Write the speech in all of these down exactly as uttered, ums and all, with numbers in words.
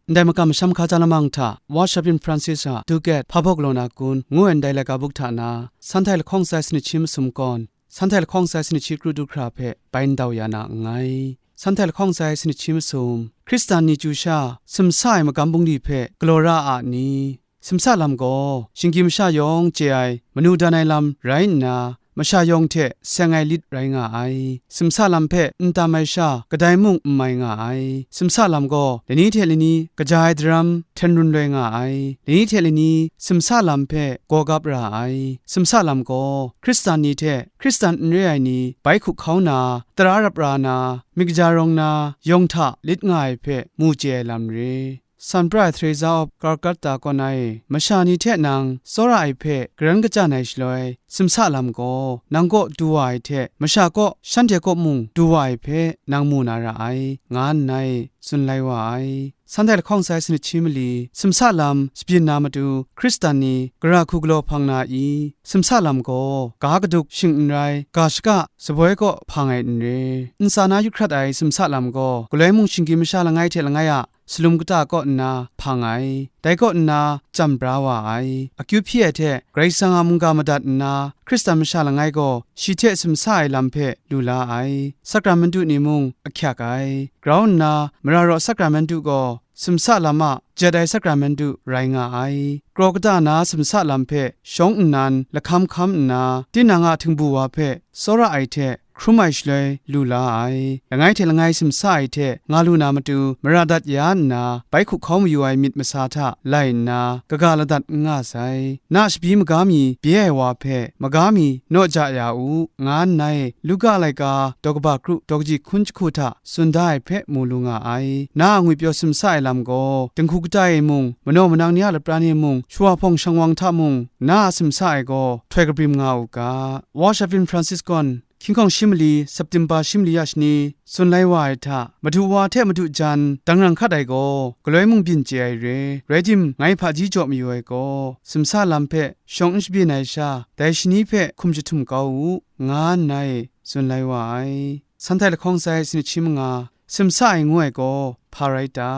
Ndai makam masham hkaja lamang hta, Wa Shabyin Francis a Ducat Hpa Bawk Law Na Kun ngu ai ndai laika buk hta na, Sanhtai lahkawng sai sanit shi masum kawn, Sanhtai lahkawng sai sanit shi kru du hkra hpe bai ndau ya na nngai. Sanhtai lahkawng sai sanit shi masum, Hkristan ni chyu sha, simsa ai magam bungli hpe galaw ra a ni? Simsa lam gaw, shinggyim masha yawng chye ai, manu dan ai lam rai nna, masha yawng hte seng ai lit rai nga ai. Simsa lam hpe n tam ai sha, kadai mung n mai nga ai. Simsa lam gaw, lani hte lani kaja ai daram hten run loi nga ai. Lani hte lani simsa lam hpe gawgap ra ai. Simsa lam gaw, Hkristan ni hte Hkristan n re ai ni bai hkuhkau na, tara rap ra na, myit kaja rawng na, yawng hta lit nga ai hpe mu chye ai lam re. San pra ai Teresa of Calcutta kaw na e, masha ni hte nang tsawra ai hpe garan kachyan ai shaloi, simsa lam gaw nang kaw du wa ai hte, masha kaw shanhte kaw mung du wa ai hpe nang mu na ra ai, nga nna e tsun lai wa ai. Sanhtai lahkawng sai sanit shi mali, simsa lam shabyin na matu, Hkristan ni gara hku galaw hpang na i? Simsa lam gaw, ga kaduk shing n rai, ga shaka saboi kaw hpang ai n re. Ntsa na yu hkrat ai simsa lam gaw, galoi mung shinggyim masha langai hte langai a salum kata kaw nna hpang ai. Dai kaw nna jam bra wa ai. Akyu hpyi ai hte Karai Kasang a mungga madat nna, Hkristan masha langai gaw shi hte simsa ai lam hpe lu la ai. Sakramentu ni mung ahkyak ai. Grau nna mara raw sakramentu gaw simsa lam a jet ai sakramentu rai nga ai. Kraw kata na simsa lam hpe shawng nnan lahkam hkam nna, tinang a htingbu wa hpe tsawra ai hte hkrum ai shaloi lu la ai. Langai hte langai simsa ai hte nga lu na matu mara dat ya nna, bai hkuhkau mayu ai myit masa hta lai nna, kaga ladat n nga sai. Na shabyi maga mi bye ai wa hpe, maga mi naw ja ya u, nga nna e Luka laika daw kaba kru daw kaji hkun jahku hta tsun da ai hpe mu lu nga ai. Na a ngwipyaw simsa ai lam gaw, dinghku kata e mung, manaw manang ni a lapran e mung, shawa hpawng shangwang hta mung, na a simsa ai gaw htoi kabrim nga u ga. Wa Shabyin Francis gaw, hkying hkawng shi mali, September shi mali ya shani, tsun lai wa ai hta, madu wa hte madu jan dangrang hkat ai gaw, galoi mung byin chye ai re. Rai tim, ngai hpaji jaw mayu ai gaw, simsa lam hpe shawng n shabyin ai sha, dai shani hpe hkum jahtum kau u, nga nna e tsun lai wa ai. Sanhtai lahkawng sai sanit shi manga, simsa ai ngu ai gaw hpa rai ta?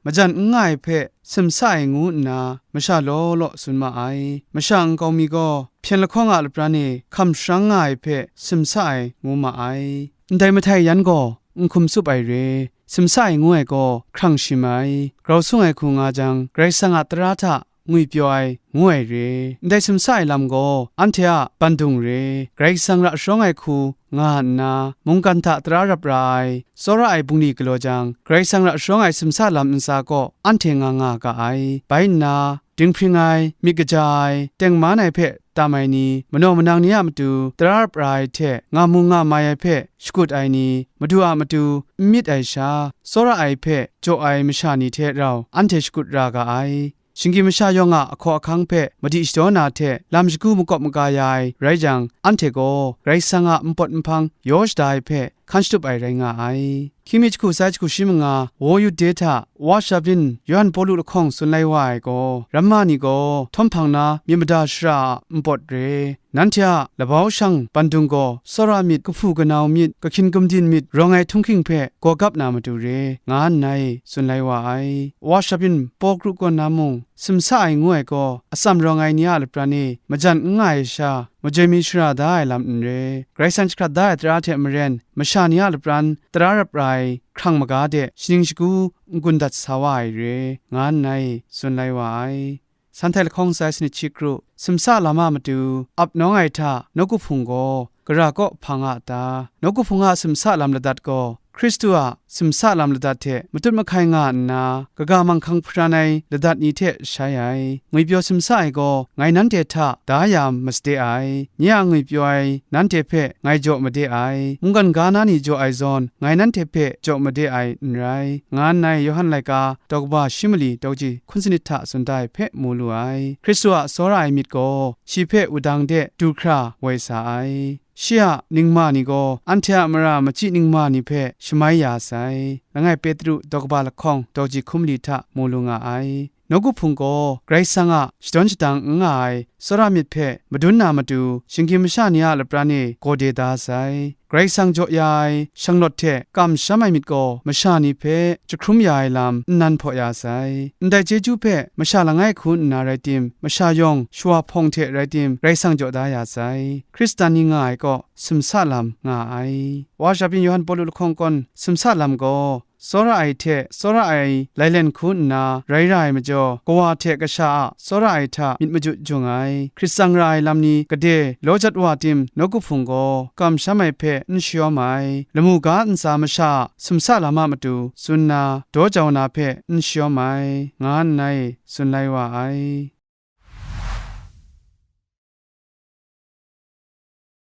Majan n nga ai hpe simsa ai ngu nna masha law law tsun ma ai. Masha nkau mi gaw hpyen lahkawng a lapran e hkam sharang nga ai hpe simsa ai ngu ma ai. Ndai mahtai yan gaw n hkum tsup ai re. Simsa ai ngu ai gaw hkrang shim ai. Grau sung ai hku nga jang, Karai Kasang a tara hta ngwipyaw ai ngu ai re. Ndai simsa ai lam gaw anhte a bandung re. Karai Kasang ra sharawng ai hku nga nna, mungkan hta tara rap ra ai, tsawra ai bungli galaw jang, Karai Kasang ra sharawng ai simsa lam ntsa kaw anhte nga nga ga ai. Bai nna, dinghpring ai, myit kaja ai, tengman ai hpe tam ai ni, manaw manang ni a matu tara rap ra ai hte, nga mu nga mai ai hpe shakut ai ni, Madu a matu n myit ai sha, tsawra ai hpe jaw ai masha ni hte rau anhte shakut ra ga ai. Shinggyim masha yawng a ahkaw ahkang hpe madi shadaw na hte lam shagu makawp maga ya ai rai jang, anhte gaw Karai Kasang a npawt nhpang yaw shada ai hpe hkan shatup ai rai nga ai. Hkying mi jahku sai jahku shi manga, Woyut De hta Wa Shabyin Yawhan Pawlu lahkawng tsun lai wa ai gaw, ramma ni gaw htawm hpang na myit mada shara a npawt re. Nanhte a labau shang bandung gaw tsawra myit, kahpu kanau myit, kahkyin gumdin myit rawng ai htunghking hpe gawgap na matu re, nga nna e tsun lai wa ai. Wa Shabyin Pawlu kaw na mung, simsa ai ngu ai gaw, atsam rawng ai ni a lapran e majan n nga ai sha, majoi mi shara da ai lam n re. Karai Kasang jahkrat da ai tara hte maren, masha ni a lapran tara rap ra ai hkrang maga de shaning shagu n-gun dat sa wa ai re, nga nna e tsun lai wa ai. Sanhtai lahkawng sai sanit shi kru, simsa lam a matu ap nawng ai hta nawku hpung gaw gara kaw hpang a ta? Nawku hpung a simsa lam ladat gaw, Hkristu a simsa lam ladat hte matut mahkai nga nna, kaga manghkang hparan ai ladat ni hte shai ai. Ngwipyaw simsa ai gaw, ngai nanhte hta da ya masade ai. Nye a ngwipyaw ai nanhte hpe ngai jaw made ai. Mungkan ga na ni jaw ai zawn, ngai nanhte hpe jaw made ai n rai, nga nna Yawhan laika daw kaba shi mali daw kaji hkun sanit hta tsun da ai hpe mu lu ai. Hkristu a tsawra ai myit gaw shi hpe wudang de du hkra woi sa ai. Shi a ningma ni gaw anhte a mara machyi ningma ni hpe shamai ya sai. Langai Petru daw kaba lahkawng daw kaji hkun mali hta mu lu nga ai. Nawku Hpung gaw Karai Kasang a shadawn shadang n nga ai tsawra myit hpe madun na matu, shinggyim masha ni a lapran e gawde da sai. Karai Kasang jaw ya ai shanglawt hte kamsham ai myit gaw masha ni hpe jahkrum ya ai lam nnan hpaw ya sai. Ndai chyeju hpe masha langai hku nna rai tim, masha yawng shawa hpawng hte rai tim, Karai Kasang jaw da ya sai. Hkristan ni nga ai kaw, sumsa lam nga ai. Wa shabyin Yawhan Pawlu lahkawng kawn sumsa lam gaw, tsawra ai hte tsawra ai lailen hku nna rai ra ai majaw, kawa hte kasha a tsawra ai hta myit majut jung ai. Hkrit tsang ra ai lam ni gade law jat wa tim, Nawku Hpung gaw kamsham ai hpe n shayawm ai, lamu ga ntsa masha a sumsa lam a matu tsun na, daw jau na hpe n shayawm ai, nga nna e tsun lai wa ai.